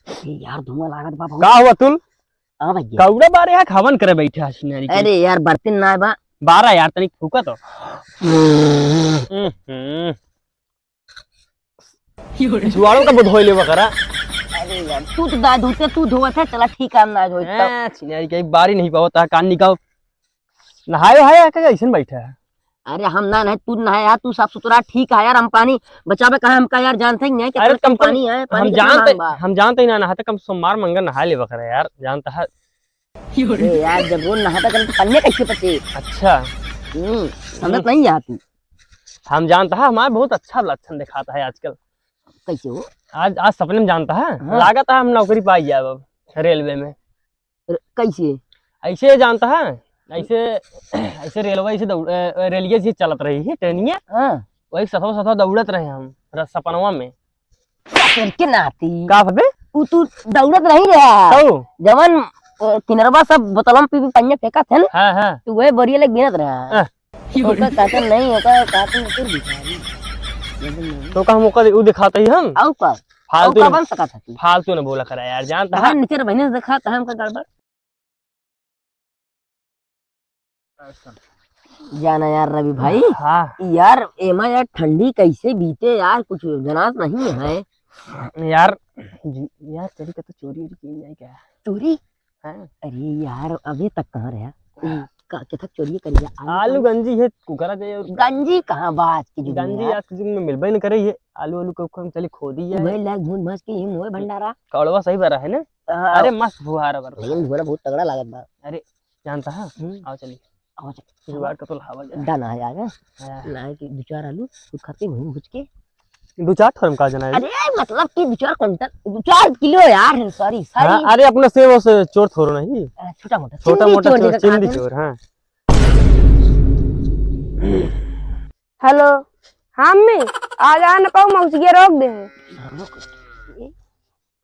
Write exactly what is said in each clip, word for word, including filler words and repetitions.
ए यार, धुआं लागत बा बहुत। का हुआ तुल? हाँ भैया। कौड़ा बारे है, हवन करे बैठे है सिनारी के। अरे यार, बर्तन ना बा। बारा यार, तनिक फूका तो। हम्म। जुआड़ो का बुधोई लेवा करा। अरे यार, तू तो दाय धोते, तू धोवत है, चला ठीक है, हम ना धोई तब। हैं, छिनारी के बारी नहीं पावत है, कान निकाल। नहाए वहाए आके ऐसन बैठा है। अरे हम ना नहाए, तू नहाए यार, तू साफ सुथरा ठीक है यार, हम पानी बचावे कहा हमका यार, जानते ही नहीं अरे कितना कम, कम पानी है, पानी हम कितना जानते, महंगा। हम जानते ही ना नहाते, कम सोमवार मंगल नहा लेवा करे यार, जानता है। अरे यार, जब रोज नहाता करें तो पन्ने कैसे पचे? अच्छा। हम्म, समझत हम्म। नहीं है तू। हम जानता है, हमारे बहुत अच्छा लक्षण दिखाता है आजकल। कैसे हो? आज, आज सपने में जानता है, हाँ। लागत है हम नौकरी पाई जाए अब रेलवे में। र-, कैसे? ऐसे जानता है, ऐसे, ऐसे रेलवे ऐसे दौड़, अ, अ, रेलिये से चलत रही है ट्रेनिया। हाँ। वही सथवा सथवा दौड़त रहे हम र-, सपनवा में। ससुर के नाती। का भबे? उ तू दौड़त नहीं रहा। कऊ? जवन, अ, किनरवा सब बोतलम पी पी पनिया फेंकत है ना? हाँ, हाँ। तू वही बोरिया लेके बीनत रहा। हाँ। ओकर कहते नहीं, ओकर कहते उतर भिखारी। तो का हम ओकर उ दिखाते ही हम? आऊ का? फालतू आऊ का न, बन सकत है तू? फालतू न बोला करा यार, जानता है? नीचे बहने से दिखाता है हमका गड़बड़। जाना यार रवि भाई, हाँ। यार एमा यार ठंडी कैसे बीते यार, कुछ जनात नहीं है। यार, जी, यार चली का तो चोरी वोरी की जाए क्या? चोरी? हाँ। अरे यार, अबे तक कहाँ रहा? ई का, के तक चोरी करी जा? आलू आलू कहाँ? गंजी है, कुकरा जाए और गंजी कहाँ बात की जुग में गंजी यार? आज के जुग में मिलबे न करे ये। आलू, आलू को हम चली खोदी जाए। वही लाग भून भाज के ये मोए भंडारा। कौड़वा सही बरा है ना? हाँ। अरे मस्त फुहारा बरता। लेकिन फुहारा बहुत तगड़ा लागत बा। अरे जानता है? हम्म। आओ चली। आओ चली। जुगाड़ का तो लावा जाए। डन है यार। हाँ। लाए कि दो चार आलू, तू खाते भून भूज के। दो चार ठो हम का जना है? अरे मतलब कि दो चार कुंटल, दो चार किलो यार, sorry, sorry। हाँ, अरे अपना सेव से चोर थोड़ो नहीं। अ, छोटा मोटा, छोटा चिंदी मोटा चोर चोर, जेका चिंदी कहत हैं। चोर, हाँ। हेलो, हाँ अम्मी, आ जा न पाऊ, मौसिया रोक दे हैं।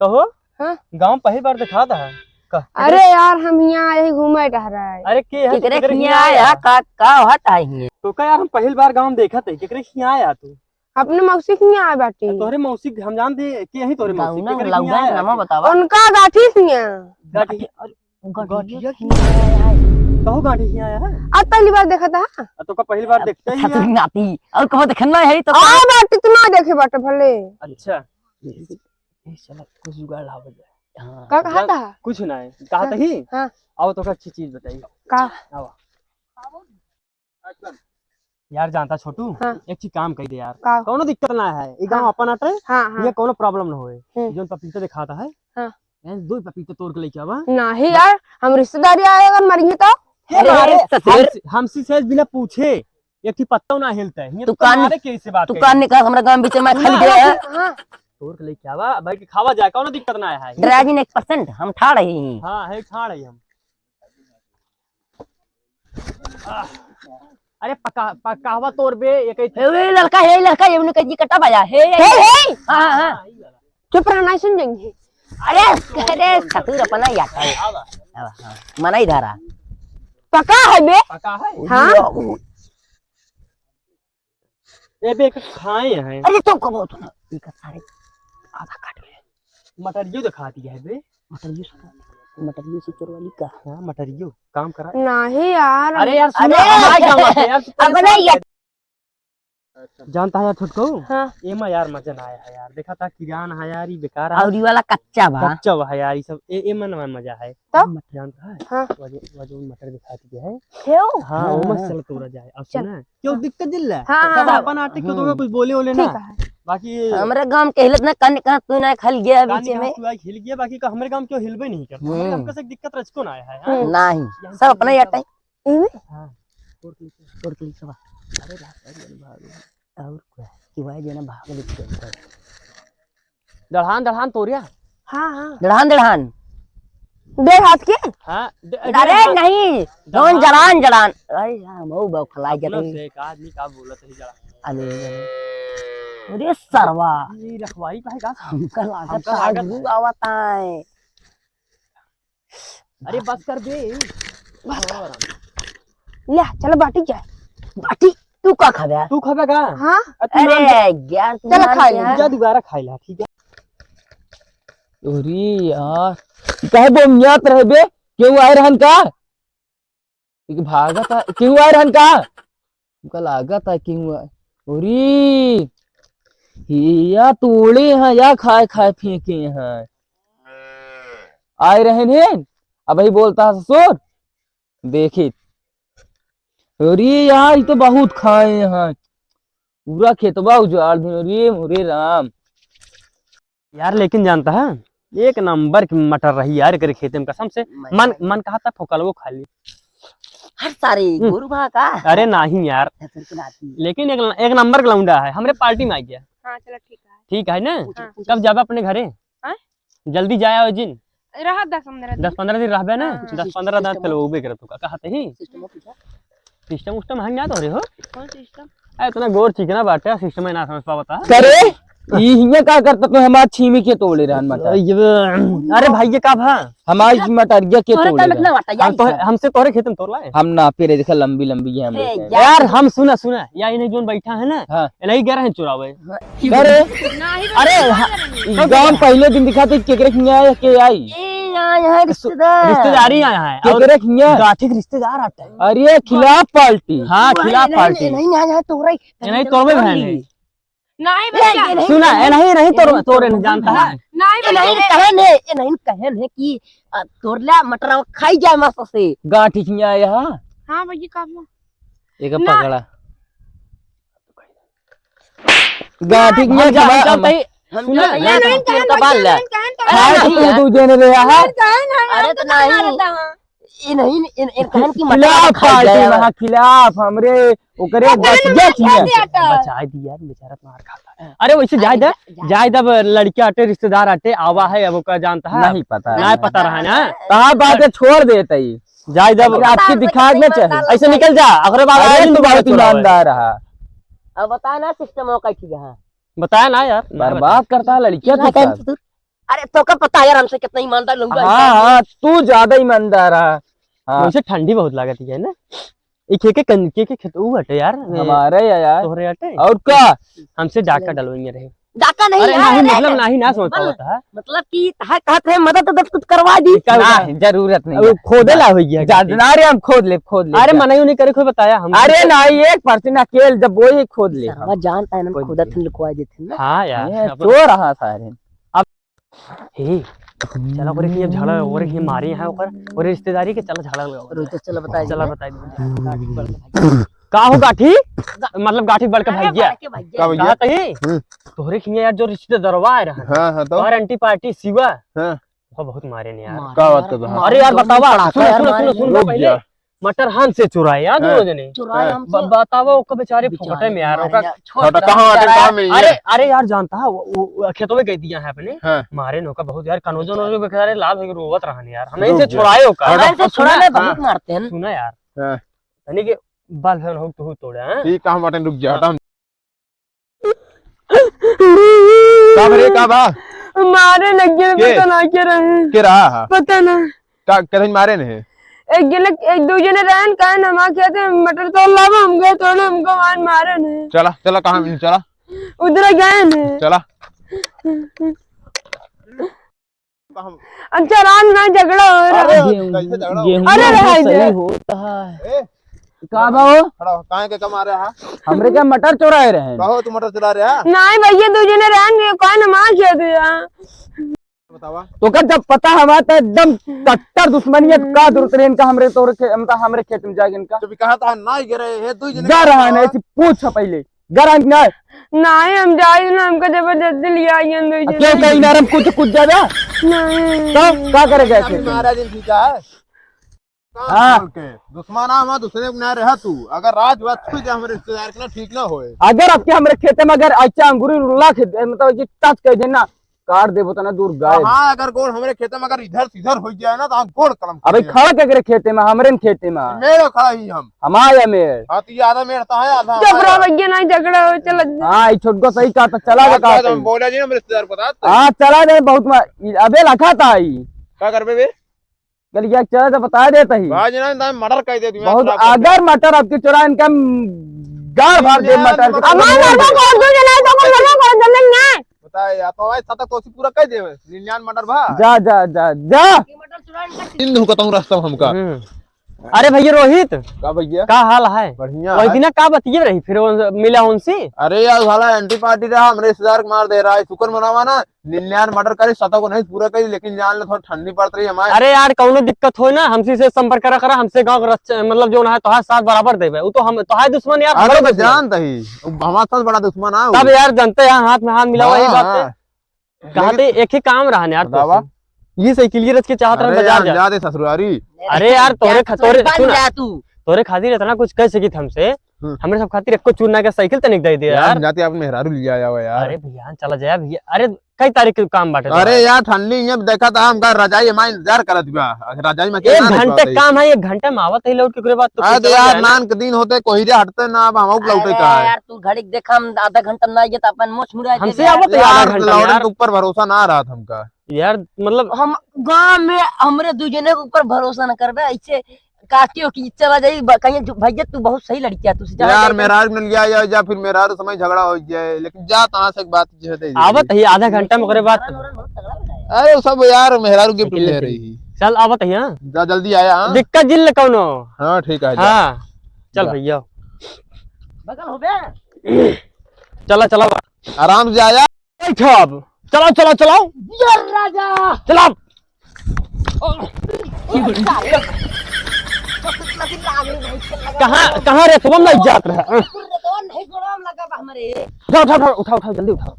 कहो? हाँ? गाँव पहिल बार देखात है। कह, अरे यार, हम हियाँ आए ही घूमे टहराए। अरे के है? केकरे केकरे हियाँ हियाँ आया? आया? का, का होत है हियाँ? तो का यार, हम पहिल बार गाँव देखत है, केकरे हियाँ आया तू? अपने मौसी के हियाँ आए बाटी। तोहरे मौसी के हम जानते, के ही तोहरे मौसी? गाउना केकरे हियाँ लौंडा आया नामा तू? बतावा। उनका गाठी हियाँ। गाठी, अरे, गठिया गठिया की आया है। कहो गाठी की आया है? आज पहली बार देखा था। आ, तो का पहली बार देखते ही ससुर है? नाती, और कहो देखना है तो आ का? बात इतना देखे बाटे भले। अच्छा। ये साला कुछ जुगाड़ लावे जाए। हाँ। का कहा जुगाड़ था? कुछ ना है। कहा हाँ, था ही? हाँ। आओ तो का अच्छी चीज बताइए। का? आओ। यार जानता छोटू, हाँ। एक चीज काम कर दे यार। का? कौनो दिक्कत ना है, ये गाँव हाँ। अपन अटे, हाँ, हाँ। ये कौनो problem ना होए। हम्म। जोन पपीता दिखाता है, हाँ। यार दो पपीता तोड़ के लेके आवा। नहीं यार, हम रिश्तेदारी आए अगर मरिए तो? अरे, अरे, ससुर। हमसे, हमसे सहज बिना पूछे एक ही पत्ता ना हिलता है। ये तो दुकान, मारे कैसे बात दुकान करें? निकाल, हमरा गाँव बीच में खल गया है। हाँ। तोड़ के लेके आवा, भाई के खावा जाए, कौनो दिक्कत ना है। Driving एक percent हम ठाड़ ही। हाँ, है ठाड़ ही हम। आह, अरे पका, पकावा तोर बे, ये कही ए, ए, लड़का, हे लड़का, ये उन्हें कही कटा भाया, हे, हे, हे, हे। हाँ, हाँ, हाँ। चुप रह, नहीं सुन जाएंगे। अरे, अरे, ससुर अपना ही आता है। आवा। आवा, हाँ। मना ही धारा। पका है बे? पका है? हाँ। ए बे, एक खाए हैं। अरे, तुम कब हो तुम? एक सारे आधा काट गए। मटरियो दिखा दिया है बे। मटरियो से, मटरियो से चोरवा ली का? हाँ, मटरियो, काम करा। नहीं यार। अरे यार, सुनो, अरे! हमारे क्या बात है यार, तू अब परेशान नहीं यार। कर जानता है यार छोटको? हाँ। एमा यार मजा ना आया है यार। देखा था किरान है यार, ये बेकार है। और ये वाला कच्चा बा। कच्चा बा है यार, ये सब। ए, ए मन में मजा है। तब? जानता है? हाँ। वो जो, वो जो मटर दिखा दिया है। क्यों? हाँ, हाँ, वो मत हाँ। चल तोड़ा जाए। अब चल। सुना, क्यों दिक्कत दिल है? हाँ, हाँ, सब हाँ। अपन आटे क्यों तो हम्म। कुछ बोले ओले ना। ठीक है। बाकी हमरे गांव के हिलत ना, कान कहाँ तू ना खल गया कान बीच कहाँ में। तू आई हिल गया, बाकी का हमरे गांव क्यों हिलबे नहीं करता। हमरे गांव हम्म। का से दिक्कत रचको ना आया है, हाँ? हम्म। नहीं, यहाँ सब से अपना ही दिक्कत आता है। इनमें? हाँ। और कुछ? और कुछ बा? अरे रात भर ये भाग। और क्या? कि भाई जो ना भाग लिख के अंदर। दड़हान, दड़हान तोरिया। हाँ, हाँ। दड़हान, दड़हान। दे हाथ के? हाँ, दे, अरे दे, नहीं, दड़हान। जौन जड़ान, जड़ान। अरे यार, मऊ बौखलाई अपना गई। से एक आदमी का बोलत है जड़ान। अरे, अरे। अरे सरवा। ये रखवाई का है का? हमका लागत हमका है, लागत गुरु है। आवत है। अरे बस कर बे। बस कर। ले, चलो बाटी जाए। बाटी? तू का खाबे? तू खाबे का? हाँ। अ, तू अरे ना यार, तू चल ना खाई ले। जा। जा दोबारा खाई ला, ठीक है? अरे यार, ई काहे बोमियात रहे बे? केहू आए रहन का? ई भागत है, केहू आए रहन का? हमका लागत है केहू आए। अरे, हिया तोड़े हैं या खाए खाए फेंके हैं। आए रहन हैं, अबही बोलता है ससुर, देखी। अरे यार, ई तो बहुत खाए हैं, पूरा खेतवा उजाड़ दिए। अरे मोरे राम। यार, लेकिन जानता है, एक नंबर की मटर रही यार, एकरे खेते में, कसम से। मैं मन, मन कहा था फोकलवो खा ली। हट सारे, हम्म। गोरू भा का? अरे नहीं यार, ससुर की नाती। लेकिन एक, एक नंबर का लौंडा है, हमरे पार्टी में आ गया। हाँ, चलो ठीक है। ठीक है ना? हाँ। कब जाबे अपने घरे? हाँ? जल्दी जाया हो जिन। रहा दस पन्द्रह दिन। दस पन्द्रह दिन रहबे ना? हाँ। दस पन्द्रह दिन सिस्टम चलो, उबे करत होगा, कहा तही? सिस्टम पूछा। सिस्टम उस्टम हम ना तोरे हो। कौन सिस्टम? ए, इतना गोर चिकना बाटे, सिस्टम ही ना समझ पावता। करे, ई हियां का करता तू? हमार छीमी के तोड़े रहन मटर। अरे भाई, ये का भा? हमार मटरिया के तोड़े रहन। हम तो, हमसे तोरे खेत में तोड़ लाए। हम ना, फिर देखा लंबी लंबी है हमरे ए, खेत। यार, हम सुना, सुना, या इन्हें जोन बैठा है ना, हाँ। इन्हें ही गए रहे चुरावे। करे, अरे, हाँ, ई गाँव पहले दिन दिखा थे, केकरे खिया आया, के आई? ए, यहाँ, यहाँ रिश्तेदार। रिश्तेदारी आया है। और केकरे खिया? गाठी के रिश्तेदार आते हैं। अरे, खिलाफ पार्टी। हाँ, अरे, खिलाफ नहीं, पार्टी। नहीं, नहीं, यहाँ, यहाँ तोरे, ये नहीं तोड़बे बहन है। नहीं ए, भैया। ये नहीं सुना, कहन ए, नहीं, नहीं, तोड़बे, तोरे नहीं जानता है। नहीं ए, नहीं भैया। कहन है, ए, नहीं कहन है कि, अ, तोड़ला मटरवा खाई जाए मस्त से। गाठी खिया आया है। हाँ भैया, का हुआ? एक ना। पकड़ा। गाठी हम में जा, जमा-, हम चलते ही, हम सुना, जा, ये नहीं हम कहन, का बाल ला। नहीं कहन, तो खाए नहीं तो कहन। तू दू जने रे यहाँ। नहीं कहन, हम अरे तो तो नहीं। मारता हूँ। ये नहीं, इन, इन कहन की मटरा खिलाफ खाई पार्टी जाए। महा खिलाफ हमरे, ओकरे वो बच कहन गया मार छिया। दिया था। बचाई दी यार, बेचारा मार खाता है। अरे वैसे अरे जाए दे, जा, जा। जाए दे, अब लड़के आटे, रिश्तेदार आटे, आवा है, अब ओका जानता है। नहीं पता नहीं रहा। पता रहा ना। कहाँ बातें छोड़ देते ही। जाए दे, अब आपकी दिखाई ना चाहिए। ऐसे निकल जा, अगरे बाबा अरे आए तू दिन बहुत तुम्हारे छोड़ा हुआ है। ईमानदार रहा। अब बताया ना सिस्टम वो कैसी है। बताया ना यार, ना बर्बाद बताया। करता है लड़कियां ना के कहन साथ। तू, अरे तो का पता है यार हमसे कितना ईमानदार लौंडा है। हाँ, हाँ, तू ज्यादा ईमानदार है। हाँ। वैसे ठंडी बहुत लागत है ना। ई के के कन-, के के खेत ऊ हटे यार, ए, हमारे या यार। तोहरे हटे? और का? हमसे डाका डलवाइए रहे। डाका नहीं अरे यार, नहीं, अरे मतलब यार। नहीं ना समझ मतलब, पावत है। मतलब कि तहार कहत है मदद उदद कुछ करवा दी। का ना, होता है? जरूरत नहीं अब है। खोदे ला हो गया जा, गाठी। ना रे, हम खोद ले, खोद ले अरे जा। मना ही नहीं करे, कोई बताया हम। अरे ना, एक परसेंट अकेल जब वही खोद ले। सरवा जानता है ना, कोई खोदत नहीं। हैं, लुकवा देते हैं ना। हाँ यार, ये अपन चोर रहा सारे। अब हे, चला ओकरे के झगड़ा, ओकरे के मारे हैं ओकर, ओकरे रिश्तेदारी के चला झगड़ा लगा। रुक जा, चला बताई चला दे। बताई दे। का हो गाठी? मतलब गाठी बड़का अरे भाई गया। बड़के भाई का गया। भैया? कहा तही? हम्म। तोहरे के यार जो रिश्तेदारवा आए रहे। हाँ, हाँ, तो? और एंटी पार्टी शिवा। हाँ। ओका बहुत मारे ने यार। मारे का बात यार, कर रहा? मारे अरे यार, दोनों बतावा, पड़ाका सुनो, यार, सुनो, मारे सुनो, ने। सुनो रुक पहले। जा। मटर हमसे चुराए यार हाँ। दोनों जने। चुराए हाँ। हमसे। ब-, बतावा ओका बेचारे बेचारे फोकटे में यार, मारे ओका यार, छोड़ छोटा दे। कहाँ आटे, कहाँ में अरे, ये? अरे यार जानता है, वो, वो, वो खेतों में गई दिया है अपने। हाँ। मारे ने ओका बहुत यार, कनोजो नोजो बेचारे लाल होके रोवत रहन यार। हम रुक इनसे जा। छुड़ाए ओका। हटो। हम इनसे छुड़ाए ना, हाँ। बहुत मारते हैं। सुना यार। हाँ। यानी कि बाल फैन हो तू तोड़े, हाँ? ठीक, हम हटें, रुक जा, हटा। का रे, का बा? मारे लग गए, के? पता ना के रहे। के रहा हा? पता ना। का, कहीं मारे नहीं? एक जने, एक दो जने रहन, कहन हमार खेत में मटर तोड़ लावा, हम गए तोड़े, हमको मार मारे नहीं। चला, चला, कहाँ, चला। उधर गए नहीं। चला। तो हम अच्छा, रात में झगड़ा हो रहा अरे, है। गेहूं, कैसे झगड़ा हो गेहूं अरे, में रहा सही है। होता है। ए, का बा हो? खड़ा हो, काहे के कमा रहे हा? हमरे क्या मटर चुराए रहे? कहो, तू मटर चुरा रहे हा? नहीं भैया, दू जने रहन, ये कौन मार खेत है? बतावा। तो का जब पता हमारा तो एकदम कट्टर दुश्मनी है, तो का जरूरत रहे इनका हमरे तोरे खे-, मतलब हमरे खेत में जाएगा इनका? तो भी कहा था, ना ही गिरे, ये दू जने जा रहा है ना, ऐसी पूछ पहले। गरम ना। नहीं, हम जाए ना, हमको जबरदस्ती लिया आइए अंदर आ, से। क्यों कहीं नरम कुछ, कुछ ज्यादा? नहीं। तो का करेगा अभी ऐसे? महाराज जी का है। हाँ। बोल के, दुश्मन हम दूसरे के ना रहा तू। अगर राज बात छू जा हमरे रिश्तेदार के ना ठीक ना होए। अगर आपके हमरे खेते में अगर अच्छा अंगूरी रुला के, मतलब कि टच कर देना, काट देबो तना दूर गाय। हाँ, अगर गोड़ हमरे खेते में अगर इधर से इधर हो जाए ना, तो हम गोड़ कलम अबे कर खड़ा केकरे खेते में? हमरे न खेते में। मेरे खड़ा ही हम। हमारे मेड़। हाँ, तो ये आधा मेड़ तो है, आधा चुप हमारा। रहो भैया, नहीं झगड़ा हो, चल। हाँ, ये छोटको सही कहा, तो चला आज बता बाद हम तू। बोला जी, हम रिश्तेदार बता दे। हाँ, चला दे, बहुत मार, अबे लखा था ही। का करबे बे? चल, ये चला तो बता देता ही। भाई जी, ना, ना, मर्डर कर दे, तुम्हें बहुत खराब कर दे। अगर मटर आपके चुरा इनका, हम गाड़ फाड़ दे मटर के। हमारे घर में कौन दो जना है, तो कौन मर्डर कर दे, नहीं है। लगता है यार। तो भाई, सतक तो पूरा कर देवे, निन्यान मटर भा। जा, जा, जा, जा। तीन दिन कहता हूँ रास्ता में हमका। हम्म। अरे भैया रोहित, का भैया? का हाल है? बढ़िया वही है। दिना का बतिये रही, फिर वो मिला उनसे? अरे यार, साला एंटी पार्टी रहा, हमरे रिश्तेदार के मार दे रहा है। शुक्र मनावा ना, निन्यान मटर करी, सतह को नहीं पूरा करी, लेकिन जान ले थोड़ा ठंडी पड़त रही हमारे। अरे यार, कौनो दिक्कत होय ना, हमसे से संपर्क करा, करा, हमसे गाँव के रच-, मतलब जो ना है, तोहार साथ बराबर देबे। वो तो हम, तोहार दुश्मन यार, अरे हमारे तो दुश्मन। जानत ही, हमारे साथ बड़ा दुश्मन है वो। तब यार, जानते हैं, हाथ में हाथ मिलावा, हाँ, यही बात है। हाँ। कहा लेकिन थे, एक ही काम रहा यार, बतावा। तोसे। ये साइकिल ये रच के चाहत रहे अरे बाजार यार, जा। जा दे ससुरारी। अरे यार, तोरे यार, खा-, तोरे, ससुरारी सुन, जा तू। तोरे खातिर इतना कुछ कह सकित हमसे, हम्म। हमरे सब खातिर एको चूना के साइकिल तनिक दे दे यार, यार। हम जाते अपन मेहरारू लिया जावा यार। अरे भैया, चला जाया भैया। अरे, कई तारीख के काम बाटे अरे तोहार? यार, ठंडी ये देखा था, हमका रजाई हमारा इंतजार करत बा। रजाई में एक अकेला घंटे रहता है। काम है, एक घंटे में आवत है लौट के, ओकरे बाद तो अरे फिर तो चला यार, जाए ना। नान के दिन होते, कोहरे हटते ना, अब हम लौटे अरे का है? यार, तू घड़ी के देखा, हम आधा घंटा में ना आइए तो अपन मोछ मुड़ा हमसे देबे। आवत है यार, आधा घंटा में लौटन यार। के ऊपर भरोसा ना रहा था हमका। यार, मतलब हम गाँव में हमरे दू जने के ऊपर भरोसा न करबे, ऐसे काटियो कि चला जाई, ब-, कहिए जो, "भैया, तू बहुत सही लड़किया, तू सीधा यार, जाई।" मेहरारू ने लिया या, या फिर मेहरारू समय झगड़ा हो जाए, लेकिन जा, तहाँ से एक बात जो है, दे दे। आवत ही आधा घंटा में, ओकरे बाद। अरे, वो सब यार, मेहरारू गिफ्ट दे रही। चल, आवत ही, हाँ? जा, जल्दी आया, हाँ? दिक्कत जिन ले कौनो। हाँ, ठीक है, जा। हाँ, चल जा। भैया। बगल हो बे। चला, चला। आराम से आया। बैठो अब। चलाओ, चलाओ, चलाओ। यार राजा। चलाओ। कहाँ, कहाँ रे? तुम नहीं जात रहे। उठाओ, उठाओ, उठाओ, उठाओ, जल्दी उठाओ।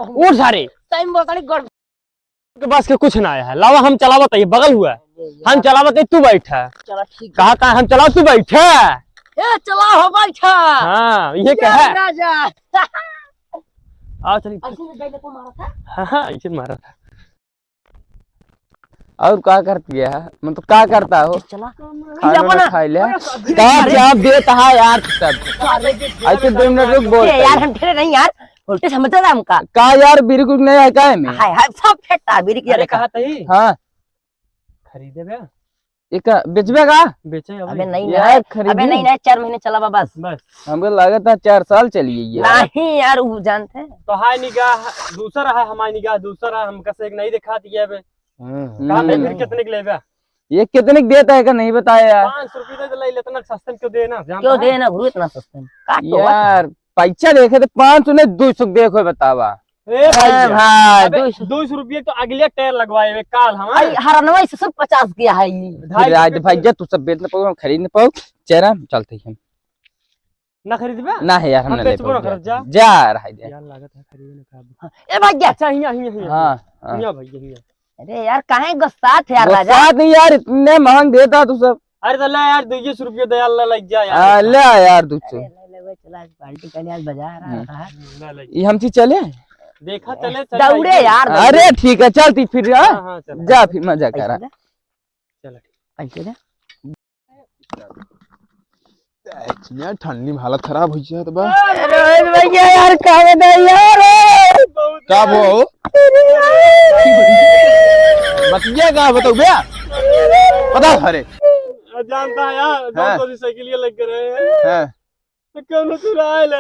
उठ सारे। टाइम बहुत सारी गड़ के बस के कुछ ना आया है। लावा हम चलावत है, बगल हुआ। हम चलावत है, तू बैठा। चला ठीक है। कहा, कहा हम चलाओ, तू बैठा। ए, चला हो बैठा। हाँ, ये क्या है? राजा। आओ चलिए। ऐसे में बैठे को मारा था? हाँ, हाँ, ऐसे मारा था। और का करती है? मतलब का करता हो? चला। खाना ना खा ले। अरे, का क्या बेत है यार सब? अरे, ऐसे दो मिनट रुक बोल। यार, हम ठहरे नहीं यार। उल्टे समझता था हमका। का यार, बिरिक उरिक नहीं है का एमे? हाय, हाय, सब फेंकता, बिरिक अरे, यार का। कहा तही? हाँ। खरीदे बे? ये का, बेचबे का? बेचे अब अबे नहीं यार, ना, खरीदी। अबे नहीं ना, चार महीने चला बा बस। बस। हमको लागत है चार साल चलिए ये। नहीं यार, वो जानते हैं। तो हाय निगाह दूसरा है, हमारी निगाह दूसरा है, हमका से एक नहीं दिखा दिया बे। हम्म। कहा बे, हम्म। फिर कितने के लेबे? ये कितने के देता है का नहीं बताया यार? पाँच सौ रुपये दे, ले इतना सस्ते में क्यों देना? जानता क्यों है? देना गुरु इतना सस्ते में? काटो यार, पैसा देखे तो पाँच सौ नहीं, दो सौ देखो बतावा। ए ए भाई, भाई, अबे दो सौ। दो सौ रुपये तो अगले टायर लगवाए हुए काल हम। आई हरनवा से सब पचास किया है ये। ढाई फिर आज सौ भाई रुपये। जा तू सब बेच न पाओ, हम खरीद न पाओ, चेहरा हम चलते हैं। ना खरीदबे? ना है यार, हम हम ना ले बेचबो ना पाओ। करब, जा। जा रहा है, जा। यार लागत है खरीदे ना खाब। हाँ, ए भाई जा। अच्छा, हिया, हिया, हिया। हाँ, हाँ। हिया भाई, हिया। अरे यार, काहे गुस्सात है यार राजा? गुस्सात नहीं यार, इतने महंग देता तू सब। अरे तो ले यार, दो सौ रुपये दे यार, ले लग जा यार। आ, ले आ यार, दो सौ। अरे, ले, ले, ले, चला, आज पार्टी करने आज बाजार आ हम्म। रहा है। ले लग। ये हम चीज चले? देखा, चले, चले, दौड़े आइए। यार, दौड़े। अरे, ठीक है, चल, तू फिर, हाँ? हाँ, हाँ, चल। जा, फिर मजा करा। पैसा दे। चल, ठीक। पैसा दे। इतना ठंडी में हालत खराब हो जात बा। अरे भैया यार, का बताई यार? का भो? बतिया का बताऊ बे? बता, अरे। जानता है यार, हाँ। दो सौ साइकिल ये लग रहे हैं। हाँ। तो कौनो चुराए ले।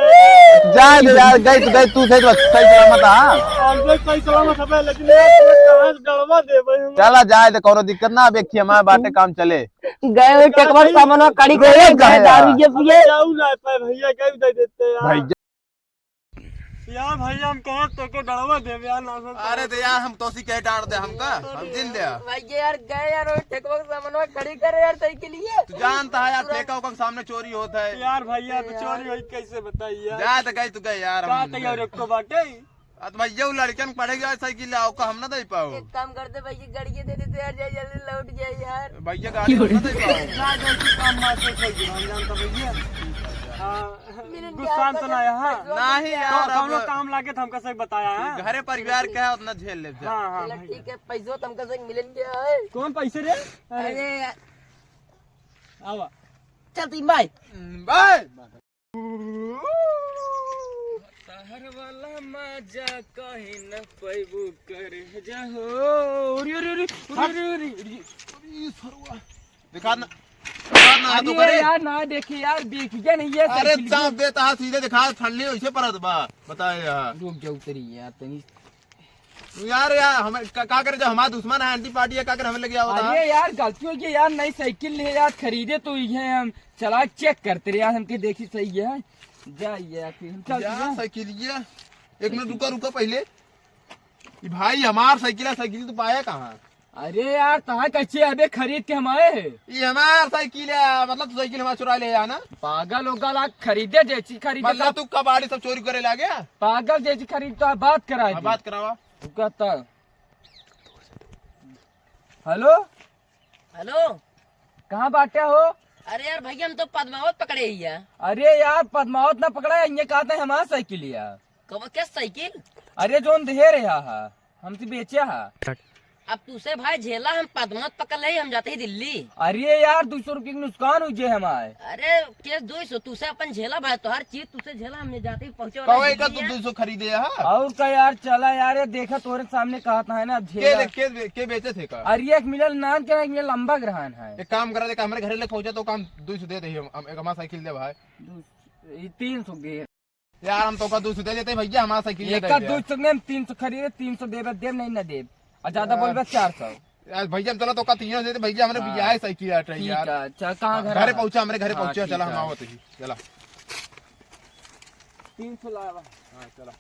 जा दे यार, गई तो गई, तू सही बात, सही सलामत आ। हम लोग सही सलामत हबे, लेकिन यार, तुम्हें कहाँ से डलवा दे भाई हम? चला जाए तो कौनो दिक्कत ना, अब एक ही हमारे बाटे काम चले। गए हुए चकवा सामनवा कड़ी रोज करे, गए गए यार। दारू ये पिए। अबे जाऊ ना पाए भैया, कहीं दे देते यार। भाई यार, भैया, हम कहाँ तोके डरवा देबे यार, ना सोच। अरे, तो यार, हम तोसी के डांट दे हमका, हम जिन दे। भाई, ये यार, गए यार, वो ठेकवा के सामनवा खड़ी करे यार, सही के लिए। तू जानता है यार, ठेका ओका के सामने चोरी होता है। यार, भैया, तो यार। चोरी होई कैसे बताई यार? जा तो गए, तू गए यार, का हम तो यार, गए। एको बाटे। आ, तो भैया, वो लड़कन पढ़े गया साइकिल ले, ओका हम ना दे पाओ। एक काम कर दे भैया, गाड़िए दे देते यार, जाए जल्दी लौट जाए यार। भैया, गाड़ी हम ना दे पाओ। जा, जा, तू काम मार से खोल दे, हम जानता भैया। हाँ। मिलन गुस्सा तो ना है, हाँ? नहीं तो यार, कौनो अब काम लागे तो हमका से बताया, हाँ? घरे परिवार का है, उतना झेल ले जा। हाँ, हाँ, चला भाई। ठीक है, पैसो तो हमका से मिलन गया है। कौन पैसे रे? अरे यार। आवा। चल तीन भाई। हम्म, भाई। शहर वाला मजा कहीं न पैबू करे जाहो। अरे, अरे, अरे, अरे, अरे, अरे, अरे। अरे, सरवा। दिखा ना। ना तो अरे करे। यार, ना देखी यार, बिक गया नहीं है अरे साइकिल। चाप देता है, सीधे दिखा, ठंडी वैसे परत बा। बताए यार। रुक जा, उतरी यार, तनी। यार, यार, हम का, का करे, जब हमारा दुश्मन है, एंटी पार्टी है, का करे हमें लेके आओ? अरे यार, गलती हो गई यार, नई साइकिल ले यार, खरीदे तो ये हम चला चेक करते रहे यार, हमके देखी सही है। जा यार, फिर हम चल जा। साइकिल ये, एक मिनट रुका, रुका पहले। ये भाई, हमार साइकिल है, साइकिल तो पाया कहाँ? अरे यार, तहा कैसे अबे खरीद के हम आए हैं? ये हमार साइकिल है, मतलब तू साइकिल हमार चुरा ले है ना? पागल हो गला, खरीदे जैसी खरीदे मतलब तब तू कबाड़ी सब चोरी करे लागे? पागल जैसी खरीद तो बात करा हाँ, दी। बात करावा। रुका तो। हेलो? हेलो? कहाँ बाटे हो? अरे यार भैया, हम तो पद्मावत पकड़े ही है। अरे यार, पद्मावत ना पकड़ा है, ये कहते हैं हमार साइकिल यार। कब, क्या साइकिल? अरे जोन दे रहा है, हमसे बेचे है। अब तुसे भाई झेला हम पद्मावत पकड़ ले, हम जाते ही दिल्ली। अरे यार, दो सौ रुपये के नुकसान हो जे हमारे। अरे के दो सौ, तुसे अपन झेला भाई, तो हर चीज तुसे झेला, हमने जाते ही पहुंचे वाला कवे है का दिल्ली तू है। दो सौ खरीदे है? और का यार, चला यार, ये देखा तोरे सामने कहता है ना, अब के झेला। दे-, के, के बेचे थे का? अरे एक मिलल नान के, एक मिलल लंबा ग्रहण है। एक काम करा दे, हमारे घरे ले पहुंचा तो काम दो सौ दे दे, हम, हम एक हमारा साइकिल दे भाई। दो सौ, ये तीन सौ दे। यार हम तो का दो सौ दे देते भैया, हमारा साइकिल एक दे का दे। दो सौ में हम तीन सौ खरीदे, तीन सौ देबे देब, नहीं ना देब। और ज्यादा यार। बोलबे चार सौ। यार भैया हम चला तो का तीन सौ देते भैया, हमरे हाँ। भैया है साइकिल यार, ठीक यार। है, अच्छा, कहाँ घर घरे है? पहुंचा, हमरे घरे हाँ, पहुंचा, ठीक चला हम है। आवत ही, चला। तीन सौ लावा। हाँ, चला।